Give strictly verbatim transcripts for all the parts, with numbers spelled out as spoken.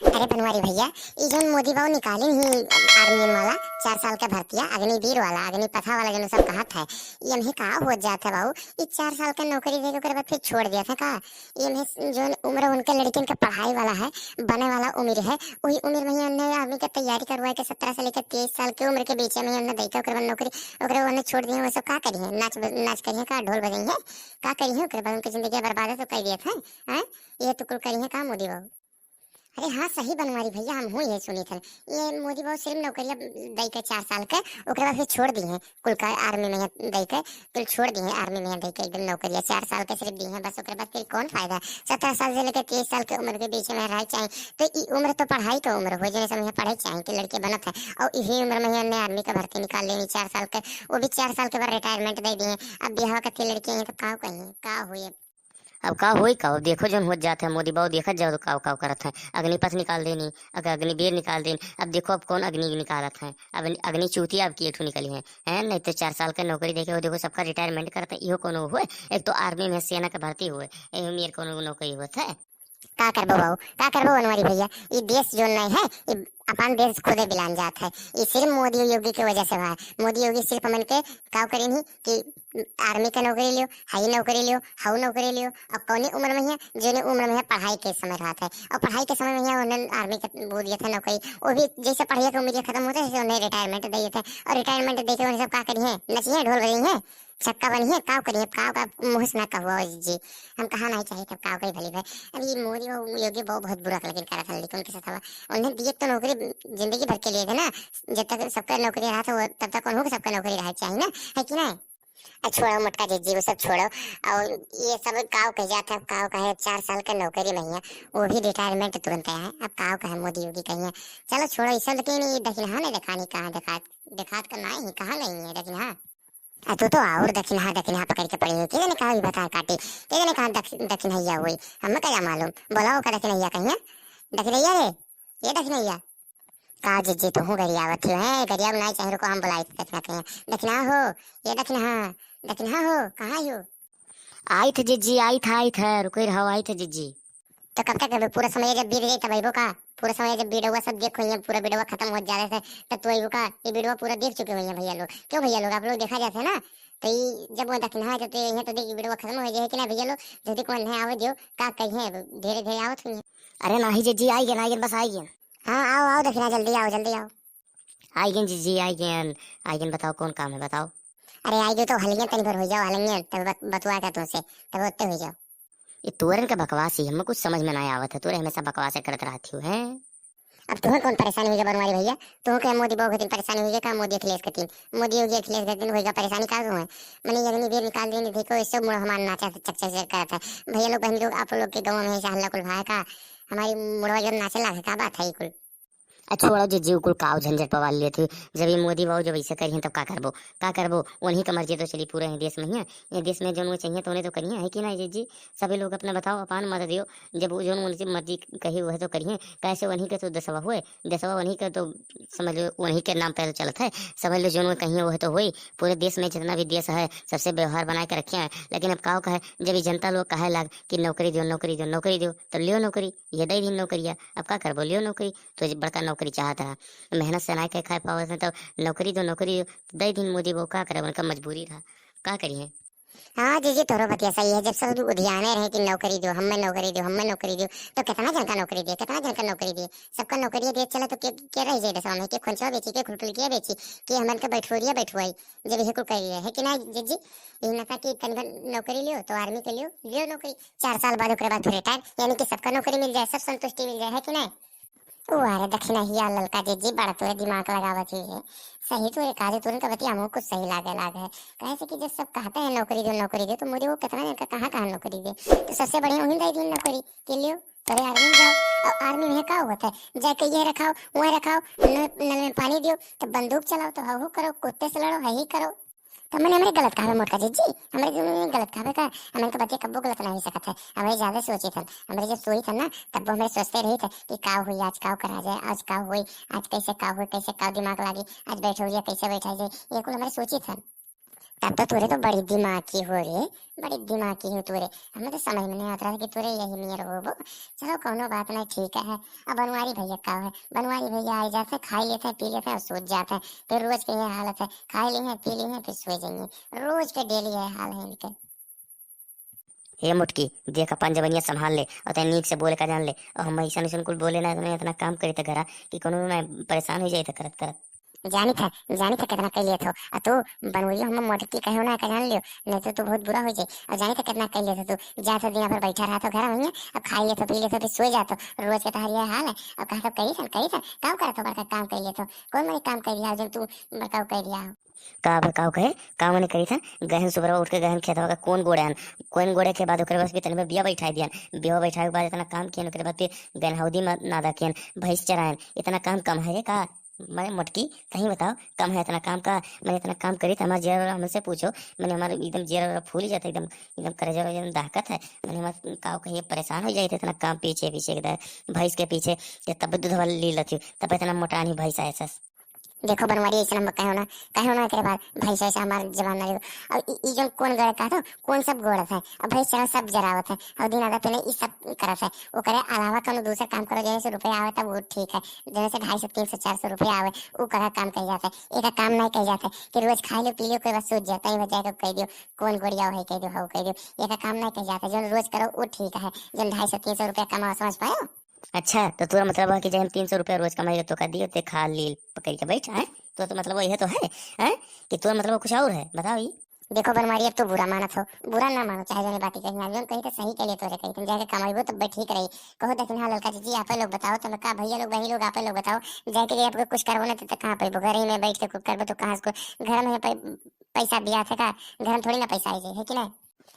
अरे बनवारी भैया, ई जौन मोदी बाबू निकालिन ही आर्मी वाला चार साल के भर्तिया, अग्निवीर वाला, अग्निपथा वाला जौन सब कहत है, ई एम्हे का हो जात है बाबू? ई चार साल के नौकरी दे के ओकरे बाद फिर छोड़ दिया था का? ई एम्हे जौन उम्र उनके लड़कियन के पढ़ाई वाला है, बने वाला उम्र है, वही उम्र में ही उन्हें आर्मी के तैयारी करवाए के सत्रह से लेकर तेईस साल के उम्र के बीच में ही उन्हें दे के ओकरे बाद नौकरी, ओकरे बाद उन्हें छोड़ दिए, वो सब का करिए? नाच ब-, नाच करिए का? ढोल बजाइए? का करिए? ओकरे बाद उनकी जिंदगी बर्बाद तो कर दिया था, हैं? ये तो कुल करिए का मोदी बाबू? अरे हाँ, सही बनवारी भैया, हम हूँ ये सुनी थन। ये मोदी बाबू सिर्फ नौकरिया दई के चार साल के, ओकरे बाद फिर छोड़ दी है कुल का आर्मी में दई के, कुल छोड़ दी है आर्मी में दई के एकदम नौकरिया। चार साल के सिर्फ दी है बस, ओकरे बाद फिर कौन फायदा? सत्रह साल से लेकर तीस साल के उम्र के बीच में रह चाहे, तो ई उम्र तो पढ़ाई के उम्र हो, जने समय पढ़े चाहे कि लड़के बनत है, और इही उम्र में ही हमने आर्मी का भर्ती निकाल लेनी चार साल के, वो भी चार साल के बाद रिटायरमेंट दे दिए। अब बिहाव करती लड़की हैं तो का कहिए, का हुए? अब का होई का? अब देखो जौन होत जात है, मोदी बाबू देखत जाओ तो काव काव करत है, अग्निपथ निकाल देनी, अग-, अग्निवीर निकाल देनी। अब देखो अब कौन अग्नि निकालत है, अब अग्नि चूतिया अब की एक ठो निकली है, हैं? नहीं तो चार साल के नौकरी देके वो देखो सबका रिटायरमेंट करत है, इहो कोनो हुए? एक तो आर्मी में सेना के भर्ती हुए, एहू मेर कोनो नौकरी होत है? का करबो बाबू, का करबो बनवारी भैया, ई देश जौन नहीं है, ई अपन देश खुदे बिलान जात है। ई सिर्फ मोदी और योगी के वजह से हुआ है। मोदी योगी सिर्फ हमन के का करें ही कि आर्मी के नौकरी लियो, हाई नौकरी लियो, हाउ नौकरी लियो, और कौने उम्र में है, जौने उम्र में है पढ़ाई के समय रहत है, और पढ़ाई के समय में है उन्हें आर्मी के वो दिया था नौकरी, वो भी जैसे पढ़ाई के उम्र खत्म होता है, जैसे उन्हें रिटायरमेंट दे देते हैं, और रिटायरमेंट दे के उन्हें सब का करिए, नचिए, ढोल बजाइए, छक्का बनिए, का करिए, का, का मुँह से ना कहुआ जी, हम कहा नहीं चाहिए तब का करी भली भाई। अब ये मोदी और योगी बहुत, बहुत बुरा लेकिन करत है, लेकिन उनके साथ हुआ, उन्हें दिए तो नौकरी जिंदगी भर के लिए थे ना, जब तक सबका नौकरी रहा था वो, तब तक उन्हों को सबका नौकरी रहा चाहिए ना, है कि नहीं? अब छोड़ो मोटका जिज्जी, वो सब छोड़ो। और ये सब काव कह जात है, काव कहे चार साल का नौकरी नहीं है, वो भी रिटायरमेंट तुरंत आया है। अब काव कहे मोदी योगी कही है, चलो छोड़ो, ये सब लेकिन ये दखिनहा नहीं दिखानी, कहाँ दिखा, दिखात का नहीं है, कहाँ नहीं है दखिनहा? आ तू तो और दखिनहा, दखिनहा पकड़ के पड़ी हो, के जने कहा भी बता काटी, के जने कहा दख-, दखिनहिया हुई, हमें क्या मालूम, बोलाओ का दखिनहिया कहिए, दखिनहिया रे, ये दखिनहिया। का जिज्जी, तू हूँ गरियावत हो, हैं? गरियाव ना चाहे, रुको, हम बुलाई थे दखिनहा के। दखिनहा हो, ये दखिनहा, दखिनहा हो, कहाँ हो? आई थे जिज्जी, आई था, आई था, रुको ही रहो, आई थे जिज्जी। तो कब तक अबे पूरा समय जब बीत जाई तब अइबो का? पूरा समय जब वीडियो सब देख होइए, पूरा वीडियो खत्म हो जाए से, तब तू अइबो का? ये वीडियो पूरा देख चुके होइए भैया लोग। क्यों भैया लोग, आप लोग देखा जाते हैं ना, तो ये जब वो दखिनहा जब तो ये तो देख वीडियो खत्म हो जाए कि ना भैया लोग, जल्दी कौन है आवे दियो, का कही है, धीरे धीरे आवत हुई। अरे नाही जिज्जी, आई गए, आई गए, बस आई गए। हाँ, आओ, आओ दखिनहा, जल्दी आओ, जल्दी आओ। आई गए जिज्जी, आई गए, आई गए, बताओ कौन काम है, बताओ। अरे आई गए तो हलियन तनी भर हो जाओ, हलियन तब बत-, बतुआ का तुमसे, तब उत्ते हो जाओ। ये तोरन का बकवास ही, हमें कुछ समझ में नहीं आवत है, तोरे हमेशा बकवास करत रहती हो, हैं? अब तुम्हें कौन परेशानी हुई बनवारी भैया? तुम्हें क्या मोदी बाबू के दिन परेशानी हुई का? मोदी अखिलेश के दिन, मोदी योगी अखिलेश के दिन होई का परेशानी का तुम्हें? मैंने ये अग्निवीर निकाल देने, देखो इससे मुड़ हमारा नाचा चकचक करत है। भैया लोग, बहन लोग, आप लोग के गाँव में ऐसा हल्ला कुल भाई का? हमारी मुड़वा जो नाचे लागे, का बात है ये कुल? अच्छा, छोड़ो जिज्जी, कुल काव झंझट पवा लिए थे। जब ये मोदी बाबू जब ऐसे करिए तब का करबो, का करबो? उन्हीं का मर्जी तो चली पूरे हैं देश में ही। ये देश में जौन वो चाहिए तो उन्हें तो करिए, है कि ना जिज्जी? सभी लोग अपना बताओ, अपन मत दियो। जब वो जौन उनकी मर्जी कही वह तो करिए, कैसे उन्हीं के तो देशवा हुए, देशवा उन्हीं के तो समझ लो, उन्हीं के नाम पे तो चलत है। समझ लो जौन वो कहिए वह तो हुई। पूरे देश में जितना भी देश है सबसे व्यवहार बना के रखे हैं। लेकिन अब काव कहे, जब ये जनता लोग कहे लाग कि नौकरी दियो, नौकरी दियो, नौकरी दियो, तो लियो नौकरी, ये दे दी नौकरिया। अब का करबो, लियो नौकरी। तो जे बड़का नौकरी चाहत रहा, मेहनत से नाई के खाए पावत है, तो नौकरी दो, नौकरी दो, तो दे दिन मोदी बाबू का करे, उनका मजबूरी रहा, का करिए? हाँ जिज्जी, तोरो बतिया सही है। जब सब लोग उधियाने रहे कि नौकरी दो, हमें नौकरी दो, हमें नौकरी दो, तो कितना जन का नौकरी दिए, कितना जन का नौकरी दिए? सबका नौकरी दिए चले तो के, के रह जाए देशवा में? के खोंचवा बेची, के खुलपुलकिया बेची, के हमन के बैठोरिया बैठवाई? जब यह कुल करिए है कि ना जिज्जी? यही ना था कि तनिक नौकरी लियो तो आर्मी के लियो, लियो नौकरी, चार साल बाद ओकरे बाद फिर रिटायर, यानी कि सबका नौकरी मिल जाए, सब संतुष्टि मिल जाए, है कि नहीं? ओ अरे दखिनहिया ललका जिज्जी, बड़ा तोरे दिमाग लगावत ही है। सही तोरे काजू, तुरंत बतिया हमको कुछ सही लागे लागे है। कहे से कि जब सब कहते हैं नौकरी दो, नौकरी दो, तो मोदी वो कितना जन का कहाँ कहाँ नौकरी दे, तो सबसे बढ़िया वहीं दे दी नौकरी के लियो, तोरे आर्मी में जाओ। और आर्मी में का होता है, जाके ये रखाओ, वह रखाओ, न-, नल में पानी दियो, तो बंदूक चलाओ, तो हहू करो, कुत्ते से लड़ो, हही करो। तो मैंने हमरे गलत कहा मोटका जिज्जी, हमरे गलत कहा का? हमन के बतिया कब्बो गलत ना हो सकत है। हमरे ज्यादा सोचित हन, हमरे जब सोई थन ना, तब वो हमरे सोचते रही थे कि का हुई आज, का करा जाए, आज का हुई, आज कैसे का हुई, कैसे का दिमाग लागी, आज बैठौरिया कैसे बैठा जाए, ये कुल हमरे सोचित हन। तब तो तोरे तो बड़ी दिमागी हो रे, बड़ी दिमागी हो तोरे। हमें तो समझ में नहीं आता कि तोरे यही नियर होबो। चलो, कौनो बात नहीं, ठीक है। अब बनवारी भैया का है, बनवारी भैया आ जाते, खाई लेते हैं, पी लेते हैं और सो जाते हैं। फिर रोज के ये हालत है, खाई ली है, पी ली है, फिर सो जाएंगे। रोज के डेली ये हाल है इनके। हे मोटकी, देख, अपन जबनिया संभाल ले और तैं नीक से बोले का जान ले। और हम ऐसा नहीं कुल बोले ना, इतना, इतना काम करी थे घरा कि कोनो में परेशान हो जाए थे करत करत। जानी था, जानी था कितना कह लिया था। और तू बनवैया हम मोटकी कहे ना का जान लियो, नहीं तो तू बहुत बुरा हो जाए। और जानी था कितना कह लिया था तू, जा तो दिन भर बैठा रहा तो घर में, अब खाई ले तो पी ले तो फिर सो जा तो। रोज के तहार ये हाल है। अब कहा तो करी सन, करी सन, काम करत हो, बड़का काम कह लिया था। कौन बड़े काम कह लिया जब तू बड़का कह लिया हो? का बे, का कहे? का मने करी था? गहन सुबह उठ के गहन खेतवा का कोन गोड़े हन, कोन गोड़े के बाद ओकरे बाद फिर तनी में बिया बैठाई दियन, बिया बैठाए के बाद इतना काम कियन, ओकरे बाद फिर गहन हौदी में नादा कियन, भैंस चरायन। इतना काम कम है रे का? मने मोटकी, तहीं बताओ, कम है इतना काम का? मने इतना काम करी त हमार जियरा हमसे पूछो, मने हमार एकदम जियरा फूल जाता, एकदम, एकदम करेजा एकदम दहकत है। मने हमार का कहिए परेशान हो जाए थे इतना काम पीछे पीछे के, भैंस के पीछे, के तब दूध वाला ली लथी, तब इतना मोटानी भैंस है सस। देखो बनवारी, ऐसे हम कहो ना, कहो ना, एकरे बाद भैंस ऐसे हमार जवान ना रहो। अब ई, ई जौन कोन गड़ का था, कोन सब गोड़त है, अब भैंस चरा सब जरावत है, और दिन आधा पहले ई सब करत है। ओकरे अलावा कोनो दूसर काम करो, जैसे रुपया आवे तब वो ठीक है, जैसे ढाई सौ, तीन सौ, चार सौ रुपया आवे, ऊ करा काम कह जाता है। एक काम नहीं कह जाता है कि रोज खाई लो पी लो, कोई बस सोच जाता है, जाके कह दियो, कोन गोड़िया है कह दियो, हो कह दियो, एक काम नहीं कह जाता है। जौन रोज करो वो ठीक है, जौन ढाई सौ, तीन सौ रुपया कमाओ, समझ पायो? अच्छा, तो तोरा मतलब है कि जब हम तीन सौ रुपया रोज कमाई तो का दियो, ते खा लील पकड़ के बैठ, हैं? तो, तो मतलब यह तो है, हैं? कि तोरा मतलब कुछ और है, बताओ ई। देखो बनवारी, अब तो बुरा मानत हो, बुरा ना मानो, चाहे जौन बात कही ना, जौन कही तो सही के लिए तोरे कही, तुम जाके कमाइबो तब ठीक रही। कहो दखिन, हाँ ललका जी, जी, आप लोग बताओ, तुम का भैया लोग, बहन लोग, आप लोग बताओ, जाके जे आपको कुछ करबो ना तो, तो कहाँ पैबो? घर ही में बैठ के कुछ करबो तो कहाँ से को-, घर में पै-, पैसा बिया थे का? घर में थोड़ी ना पैसा आई जाए, है कि नहीं?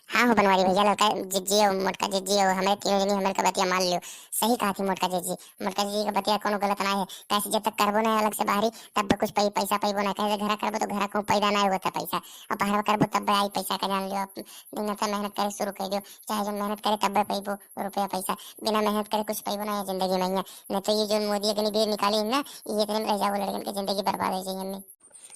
हाँ हो बनवारी भैया, ललका जिज्जी और मोटका जिज्जी और हमरे तीनों जनी हमरे के बतिया मान लियो। सही कहा थी मोटका जिज्जी, मोटका जिज्जी के बतिया कोनो गलत ना है। कैसे जब तक करबो ना अलग से बाहरी, तब कुछ पै-, पैसा पैबो ना। कैसे घरा करबो तो घरा को पैदा ना होता पैसा, और बाहर करबो तब आई पैसा का जान लियो। आप दिन रात मेहनत करे शुरू कर दियो, चाहे जब मेहनत करे तब पैबो रुपया पैसा, बिना मेहनत करे कुछ पैबो ना है जिंदगी में यहाँ। नहीं तो ये जो मोदी अग्निवीर निकाली है ना, ये इतने में रह जाओ, लड़कन की जिंदगी बर्बाद हो जाए हमने।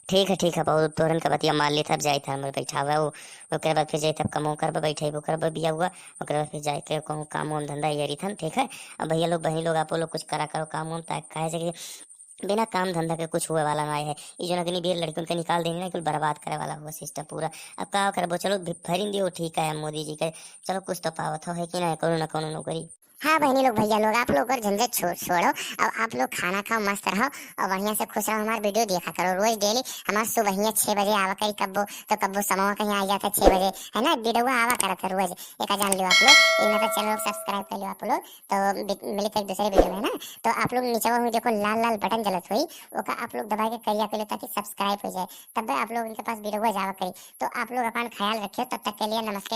ठीक है, ठीक है बाबू, तोहरन के बतिया मान लेत हब, जाइत है हमरे बैठावे हो, ओकरे बाद फिर जाइत हब कमो करबे, बैठेबो करबे बिया हुआ, ओकरे बाद फिर जाए के कहूँ काम वाम धंधा ये रही थन, ठीक है। अब भैया लोग, बहनी लोग, आपो लोग कुछ करा करो काम वाम, ताकि काहे से कि बिना काम धंधा के कुछ हुए वाला ना है। ई जो अग्निवीर लड़कन के निकाल देनी ना, कुल बर्बाद करे वाला हुआ सिस्टम पूरा। अब का करबो, चलो भि-, भरिन दियो, ठीक है, मोदी जी के, चलो कुछ तो पावत हो, है कि ना, कोनो ना कोनो नौकरी। हाँ बहनी लोग, भैया लोग, आप लोग और झंझट छोड़, छोड़ो। अब आप लोग खाना खाओ, मस्त रहो और बढ़िया से खुश रहो। हमार वीडियो देखा करो रोज डेली। हमार सुबहिया छह बजे आवा करी, कब्बो तो कब्बो समवा कहीं आ जाता छह बजे, है ना? वीडियो आवा करत है रोज, एक जान लियो आप लोग। एक ना तो चैनल सब्सक्राइब कर लियो आप लोग। तो बि-, मिलते एक दूसरे वीडियो में, है ना? तो आप लोग नीचे हुई देखो लाल लाल बटन जलत हुई, ओका आप लोग दबा के करिया कर लो ताकि सब्सक्राइब हो जाए, तब आप लोग इनके पास वीडियो जावा करी। तो आप लोग अपन ख्याल रखियो, तब तक के लिए नमस्कार।